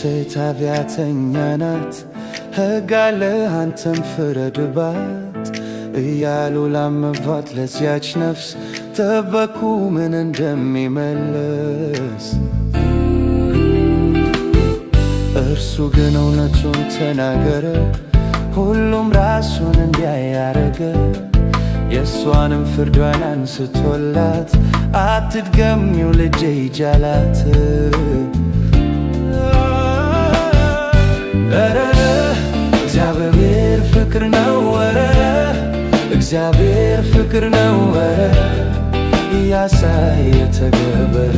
ሴት ኃጢአተኛ ናት፣ ሕግ አለ አንተም ፍረድባት እያሉ ላመባት ለዚያች ነፍስ ጠበኩ ምን እንደሚመልስ። እርሱ ግን እውነቱን ተናገረ፣ ሁሉም ራሱን እንዲያይ አረገ። የእሷንም ፍርዷን አንስቶላት አትድገሚው ልጄ ሂጂ አላት። ኧረ እግዚአብሔር ፍቅር ነው፣ ኧረ እግዚአብሔር ፍቅር ነው፣ ኧረ እያሳየ ተገበረ።